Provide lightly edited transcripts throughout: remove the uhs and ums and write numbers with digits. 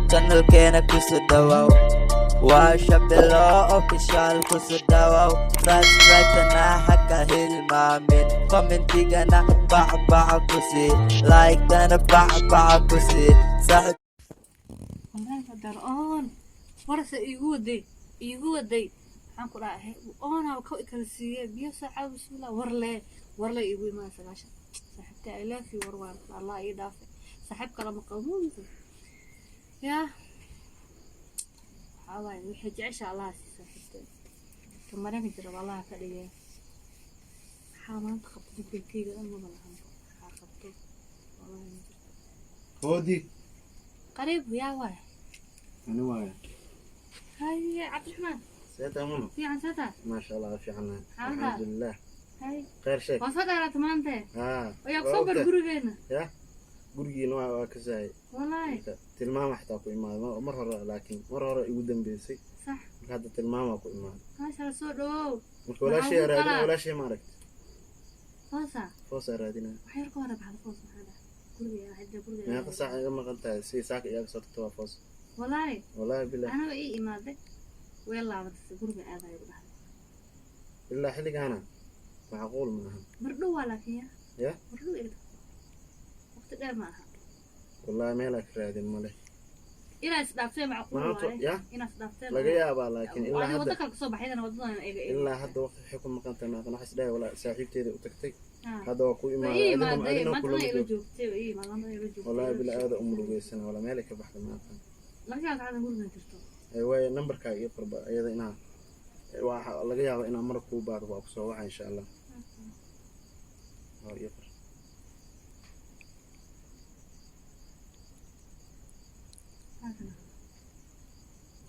Channelkeena kusoo dhawow, waa Shabilo Official. Kusoo dhawow, subscribe-tana haka hilmaamin, commentigana bacbaca kusii, like-tana bacbaca kusii, saaxib. Wallahi qadar oon warse iigu waday, iigu waday. Waxaan ku dhahay oonaa ka kala siiyey biyo saaca. Bismillah, warle warle iigu imaan 90. Saaxiibtay, I love you. War waan Allah ii dhaafay, saaxiib kale ma qabo yaa. Waxaa waaye waxay jecesha Allah sii saaxiibtay. Ka Mareykan jira Allah ka dhigay. Maxaa maanta qabto jadwalkayga dhan maba lahan. Maxaa qabto wallahi ma jirto. Hoodi. Qariib yaa waay. Ani waaye. Haye Cabdiraxmaan. See tahay, Muna? Fiican sata. Maasha Allah, fiicannahay. Xaalada? Alxamdulilah. Hay. Khayr sheeg. Waa soo dheeraata maanta. Haa. Ayaa kusoo bar gurigeena. Ya, gurigiina waa ka saayay. Wallahi. Marka tilmaama xitaa ku imaaday mar hore, laakiin mar hore igu dambeysay. Sax. Marka hadda tilmaamaa ku imaaday. Maasha Allah, soo dhawow. Marka walaashay Maxaa ugu raadina qalaa? Walaashay ma aragti? Foosa. Foosaa raadinaya. Wax yar ka hore baxda Foos. Maxaa dhahay guriga xajja guriga. Meeqa saac iga maqan tahay? Si saaka iyaga soo tagta waa Foos. Wallahi. Wallahi bilah. Anaga ii imaaday, way laabatay, guriga aadayo u dhahday. Ilaa xilligaana macquul maaha. Mardhow waa laakiin ya. Ya. Mardhow iga tagto, waqti dheer ma aha. Wallahi meelaa ka raadin male. Inaa isdhaaftee macquul. Maanta waaye. Ya. Inaa isdhaafteen. Laga yaabaa, laakiin ilaa adiga waddo hadda kale kasoo baxaydana wadadan iga. Ilaa hadda waqti waxay ku maqan tahay maaqan. Waxaa isdhahay walaa saaxiibteeda u tagtay. Ah. Hadda waa ku way imaaday. ii adina imaaday adina maantana kulama ila joogto. Joogtay way ii imaaday maantana ila joogtay. Wallahi bila aada u murugeysan wala meelay ka baxda maaqan. Laga yaaba saacada gurigan jirto. Ay waaye, nambarkaaga ii qorba iyada inaa waxa laga yaaba inaa mar kuu baado, waa kusoo waca insha Allah. Waa ii qor.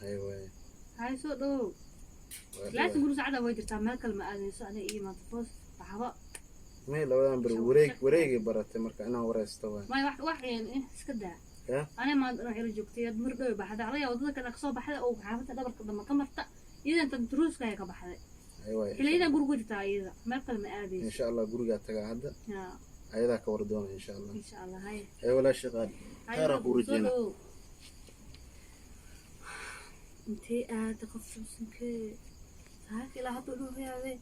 Ay waaye. Hay, soo dhawow. Waa laakiin dhawaay. Guri saacada way jirtaa, meel kale ma aadayso. Aniga ii imaado Foos waxba. May labadan beri wareeg wareegay baratay, marka inaan wareysto waay. May wax wax iska daa. Ya. Aniga maanta dhan ila joogtay ad mar dhow baxday. Laga yaaba wadada kale kasoo baxday oo xaafadda dhabarka dambe ka marta, iyada inta duruuska ay ka baxday. Ay waaye. Xiliyadan guriga ku jirtaa, iyada meel kale ma aadayso. Insha Allah gurigaa tagaa hadda. Ya. Ayadaa ka war doona insha Allah. Insha Allah, hay. Ay walaashay qaali. Hay. Khayr aan kuu soo rajeynaa. dhawow. Intee aada qof samsankee saaka ilaa hadda udhowyaade?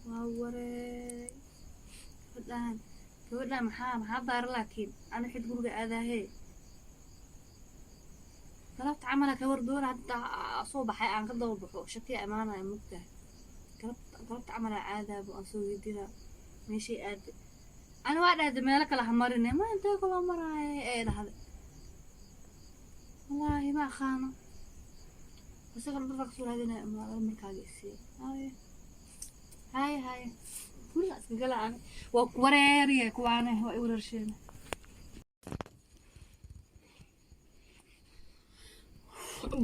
Waa waree gabadhaan, gabadhaan maxaa daara? Laakiin ana xid guriga aadaahe galabta camala ka war doona. Hadda soo baxay aan ka daba baxo, shakiya imaanaya mugtahay. Galabta camala aadaabo aan soo weydiinaa meeshay aada. Ani waa dhahday meelo kale ha marine, ma intee kaloo maraaye ee dhahday. Wallaahi ma aqaano, isaga dharka kasoo raadinaya markaaga isiiya. Haye haye haye, guriga iska gala. Ani waa ku wareeriye kuwaane, waa i wareersheene.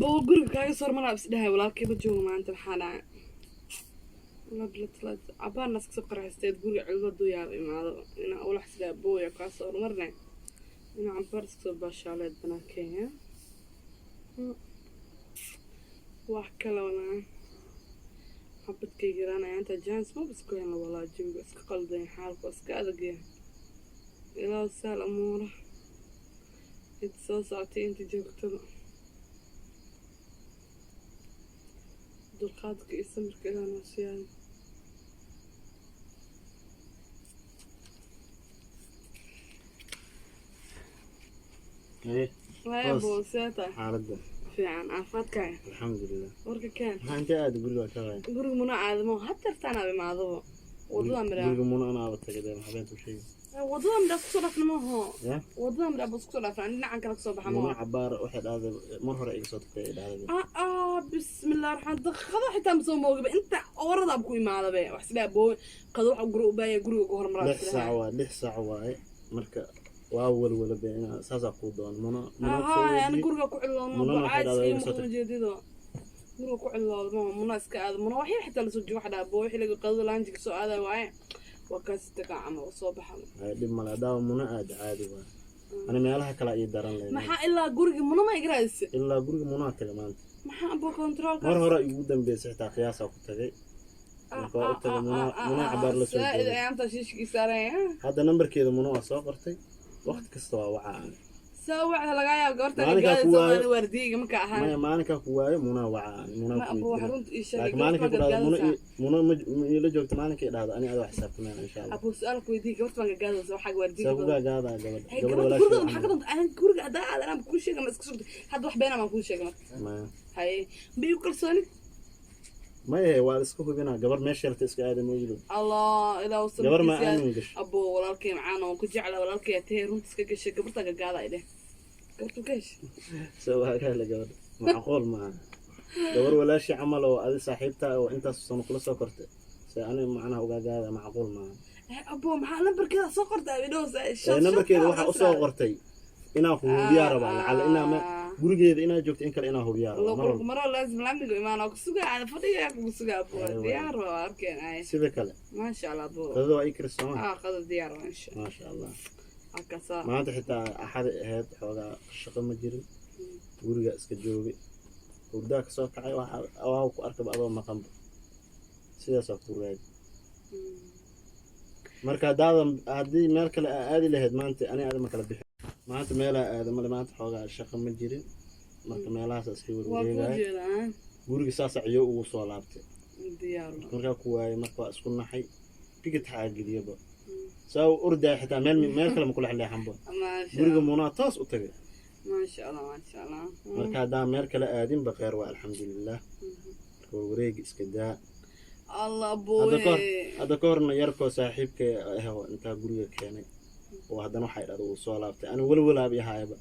Boo, guriga kaaga soo hormaraa isdhahay walaalkay ma joogo maanta. Maxaa dhacay? Labla cabaarna iska soo qarxaysteed guriga cidlo haduu yaaba imaado inaa ulax sidaa booya kaa soo hormarne inaa cabaar iska soo baashaaleed banaankenya wax kale walaa xabadkay garaanaya intaa jans maba isku helna walaa. Jawiga iska qaldan, xaalku iska adagyahay. Ilaa saal amuura inta soo socotay inta joogtaba dulqaadka iyo samirka ilaa noo siyaado. Haye. Haya. Boos. Boo, see tahay? Xaaladda? Fiican, caafimaadkaaga? Alxamdulilah. Warka keen. Maxaa intee aada guriga ka waay? Guriga muna aadamo hadeertaan aad imaadabo wadadan midhaa. Guriga muna anaaba tagay dee, maxaa beenta u sheegi? Wadadan midhaa isku soo dhaafna maaho. Ya. Wadadan midhaa baa isku soo dhaafna, dhinacan kale kasoo baxa Muna maaho. Cabaar waxay dhahday mar hore iga soo tagtay ay dhahday. Ah, bismillahi raxmaan, daqiiqado xitaa masoo moogiba inta ooradaab ku imaadabe wax sidaa boo qado waxa guri u baaya guriga uga hormaraa. 6 saac waaye, 6 saac waaye. Marka waa walwala be inaa saasaa kuu doon muna muna kusoo Ahaa, ana weydiiyey. Guriga ku ciloono. Munana waxay dhahdaa iga soo Caajiska tag. Ujeedido guriga ku ciloodmo muna iska aado muna wax yar xitaa lasoo joogo waxa dhaha boo xilliga qadada laanjiga soo aada waaye waa kaasi tagaa camal soo baxa. Ay, dhib male haddaaba muna aada caadi waaye, ani meelaha kale ii daran leyn. Maxaa ilaa guriga muna ma igraayse? Ilaa guriga munaa taga maanta. Maxaa bo controlka? Mar hore igu dambeysay xitaa qiyaasaa ku tagay. Marka waa u tagay muna, muna cabaar la soo saaid joogay. Ayaanta shiishkii saaraya. Hadda nambarkeeda muna waa soo qortay, waqti kasta waa wacaa ani. Soo wacda lagaa yaabo gabarta Maalinkaa ku waayo. gaadaysa waardiyeyga marka ahaan. Maya, maalinkaa ku waayo Munaa wacaa, Munaa Ma ku abo, wax weydiina. runta ii sheegay. Laakiin maalinkay ku dhahdo Muna Muna ma iila joogto, maalinkay dhahdo ani adoo xisaabtamayna, insha Allah. Abo, su-aal ku weydiiyey, gabarta baan gagaadaysa waxaa waardiyeyga. Saa ku gaagaadaa gabadha? Hey, gabadha gabadha guriga walaasheeda maxaa ka doonta? Aan guriga haddaa aad anaa kuu sheega ma iska sugtay hadda wax beena maan kuu sheega marka. Maya. Haye, ma igu kalsooni? Maya, waa la iska hubinaa, gabar meesha yarta iska aada mooyido. Allah ilaa Gabar ma aamin gasho. Abo, walaalkay macaan oo ku jecla, walaalkay atee runta iska gashay, gabarta gagaada ay dheh, gabarta ka heshay. Soo waagaala gabadha macquul maaha, gabar walaashii camal oo adi saaxiibta oo intaas sano kula soo kortay se ani macnaha ugaagaada macquul maaha. Eh, abo, maxaa lambarkeeda soo qortay abidhows? Ee, nambarkeeda waxaa usoo qortay inaan ku hubiyaa rabaa, lacala inaa gurigeeda inaa joogto in kale inaa hubiyaa rabaa mar walba. Maro laazim laamiga imaan oo kusugaa ada fadhiga kugu sugaa, abo. Aywa. Diyaar waa arkeen ay. Sida kale. Maasha Allah, abo. Qadada waa ii karis sooma? Ah, qada diyaar waa, insha Maasha Allah. Halkaasa. Maanta xitaa axada ahayd, xoogaa shaqo ma jirin, guriga iska joogay, hurdaa kasoo kacay, waa ku arkaba adoo maqanba, sidaasaa ku raadi. Marka haddaadan haddii meel kale aa aadi lahayd maanta, ani aada ma kala bixi maanta, meelaa aada male, maanta xoogaa shaqo ma jirin, marka meelahaas iska Waa kuu warwareegaya. jeedaa. Guriga saasa ciyo ugu soo laabtay. Diyaar waa. Markaa ku waayay, marka waa isku naxay, tigid xaa geliyaba, saa u ordaya xitaa meel meel kale ma kula leexanba. Maasha Guriga Munaa toos u tagay. Maasha Allah, maasha Allah. Marka haddaan meel kale aadinba kheer waa, alxamdulilah. Marka warwareegi iska daa. Allah. Hadda kahor Boye. Hadda ka horna yarkoo saaxiibka ah oo intaa guriga keenay oo haddana waxay dhahda wuu soo laabtay, ani walwalaaba ihaayaba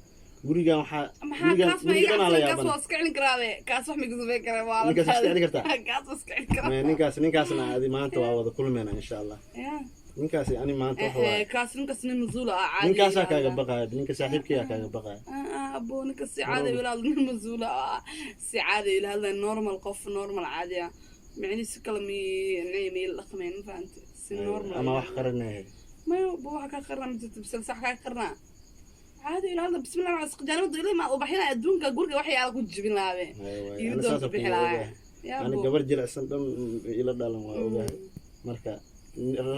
gurigan waxaa Maxaa gurigan kaas ma guriga iga dhanaa la cabsan kaas yaabana. Waa iska celin karaabe, kaas wax miga sameyn karaa waa la Ninkaas iska celin kartaa? Kaas waa iska celin karaa. Maya, ninkaas ninkaasna adi maanta waa wada kulmeyna, insha Allah. Ya. Ninkaasi ani maanta waxa Eh, waaye kaas ninkaas nin masuul ah caadi. Ninkaasaa kaaga baqaaya, ninka saaxiibkayaa kaaga baqaaya. Ah, ah, abo, ninka si caadi ila hadla, nin masuul ah si caadi ila hadla, normal, qof normal caadi ah, micni si kale mi mi la dhaqmayn, ma fahanti, si normal. Ama wax qaranahay. Maya, abo, waxa ka qarna ma jirto, bisal sax ka qarna caadi ila hadla, bismillah, waa isqjaanimada ila ma ubaxina adduunka guriga wax yaala ku jibin laabe. Ani Iridoon saasa ku bixi kugu lahaa. ogahay. Ya, Ani abo. Gabar jilicsan dhan ila dhalan waa ogahay, marka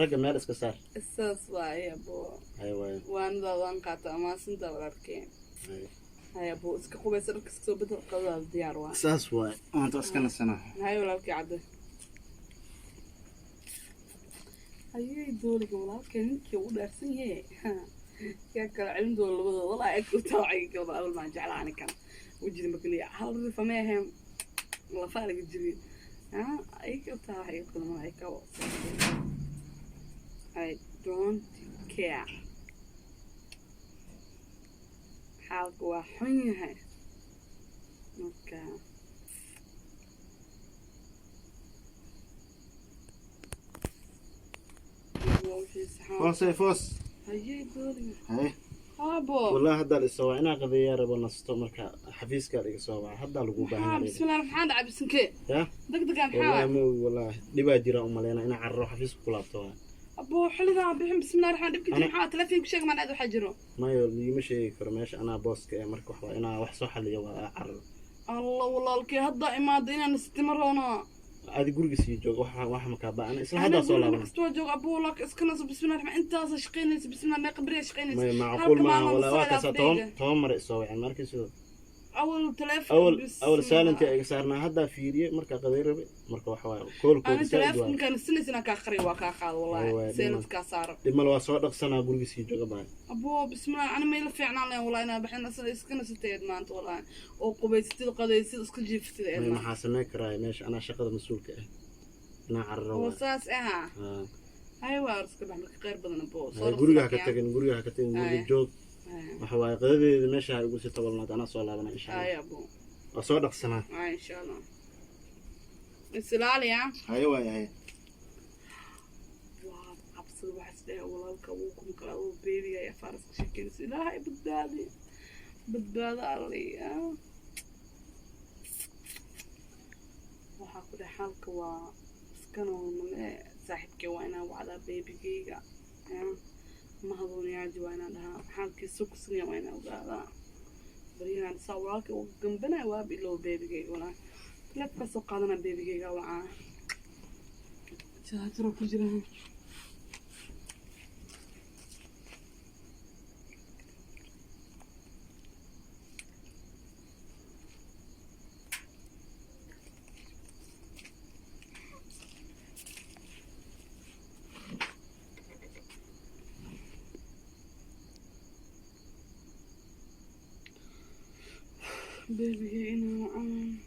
ragga meel iska saar. Saas waaye, abo. Hay waaye. Waanadaada waan qaata, amaasinta walaalkeen. Hay. Hay, abo, iska qubaysa, dharka iska soo bedel, qadadaada diyaar waa. Saas waaye, maanta waa iska nasanaa. Hay, walaalkii cadde. Ayay dooliga walaalkeen ninkii u dhaarsan yahe yaa kala celin doona labadooda, walaa eg u taawacay gabadha awal maan jeclaa anikan wejida makaliya hal rifa ma aheen lafaa laga jirin ay ka taawacay kulma ay ka I don't care, xaalku waa xun yahay marka. Foosay foos. Hayay dooliga. Hay. Abo. Wallahi haddaa la isoo waca inaa qadeeyaa rabo, nasto, marka xafiiskaa la iga soo waca, haddaa lagu Maxaa? baahan yahay. Bismillah, maxaa dhacay bisinkee? Ya. Degdegaan maxaa? Wallahi ma ogi, wallahi dhibaa jira umaleyna inaa cararo xafiiska ku laabto waay. Abo, xilligaan bixin, bismillah raxmaan, dhibka jira maxaa? Telefoon ku sheeg maan aad waxaa jiro. Mayo, liima sheegi karo, meesha anaa booska ee, marka wax waa inaa wax soo xaliyo, waa aa cararo. Allah, walaalkay, haddaa imaada inaan istima roono. Adi guriga sii joog, wax wax makaa ba-an, isla haddaa soo laabana. Markasta waa jooga, abo, walaalka iska naso, bismillah raxmaan, intaasa shaqaynaysa, bismillah, meeqa beriyaa shaqaynaysa? Maya, macquul maaha walaa, waa kaasaa 10 10 mare isoo waceen markii sidoo. Awal telefoon. Awal awal silent iga saarnaa, haddaa fiiriye markaa qaday rabe, marka waxa waaye koolkooda Ani saaid waaye. telefoonkaan sinaysa inaan kaa qariyo, waa kaa qaado wallahi. Waay, Silent kaa saaro. Dhimal waa soo dhaqsanaa, guriga sii jooga baay. Abo, bismillah, ani mayla fiicnaan lahayn wallahi inaa baxin asna iska nasateed maanta wallahi oo qubaysatid, qadaysid, iska jiifatid eed Maya, maanta. maxaa sameyn karaa meesha anaa shaqada mas-uulka ah, inaa cararo Oo waay. Saas aha. Haa. Hay, waa iska bax marka, khayr badan, abo. Soo Hay, dhaqso guriga ha ka markaa. tagin, guriga ha ka tagin, guriga Ay. joog. Hay. Waxa waaye qadadeeda meesha ha igu sii tabalnaad, anaa soo laabana, insha Hay, Allah. abo. Waa soo dhaqsanaa. Hay, insha Allah, isilaaliya. Haye waay, haye. Waa cabsada, waxaa isdhahay walaalka wuu kun kala adoo beebiga ayaa faaraska sheekeynaysa, ilaahay badbaadi, badbaado alliya. Waxaa ku dhahay xaalka waa iska normale, saaxiibkay waa inaan wacdaa, beebigayga ma hadooniyaaji, waa inaan dhahaa xaalkiisa kusugan, waa inaan ogaadaa baryahan saa walaalka uga gambanaya, waaba ilow beebigayga walaa taleefkaa soo qaadana, beebigayga wacaa, jaajaro ku jira. Baby-ga inaan wacan.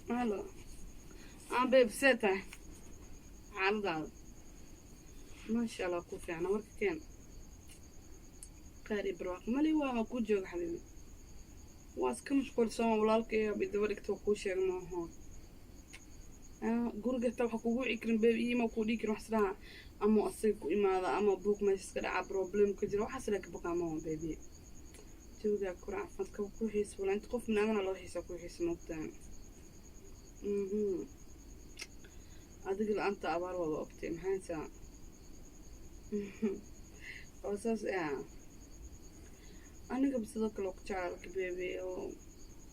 Hello. Ah, babe, see tahay xaaladaada? Maasha Allah, ku fiicna. Warka keen, khayr iyo barwaaqo. Mali waa ku jooga, xabiibi. Waa iska mashquulsan, walaalkay daba dhigta kuu sheega maaho. Guriga xitaa waxa kugu wici karin, babe, iima kuu dhihi karin. Wax isdhaha ama asaga ku imaada ama buuq meesha iska dhaca, problem ka jira, waxaas dhan ka baqaa maaho, baby. Jawigaa kor, caafimaadka ku xiisa walaa. Inta qof biniaadana loo xiisa, ku xiisa moogtaa. Adiga la-aanta abaar waaba ogtay. Maxaa oo saas ah? Anigaba sidoo kale ku jeclaa laka, baby, oo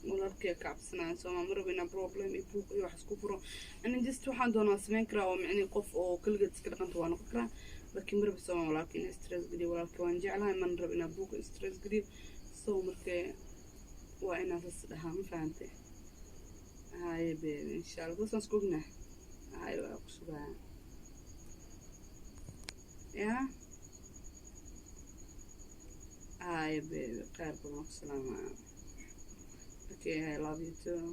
walaalkay ka cabsanaya sooma. Ma rabo inaan problem iyo buuq iyo wax isku furo. Ani just waxaan doonaa sameyn karaa, oo micnii qof oo kaligeed iska dhaqanta waa noqon karaa, laakiin ma rabo sooma walaalka inaan stress geliyo. Walaalka waan jeclahay, mana rabo inaan buuq iyo stress geliyo. So marka waa inaan saas dhahaa, ma fahantay? Haye baby, insha Allah saasaan isku ognahay. Haye, waa ku sugaa ya. Haye baby, khayr badan, ku salaamaya. Okay, I love you too.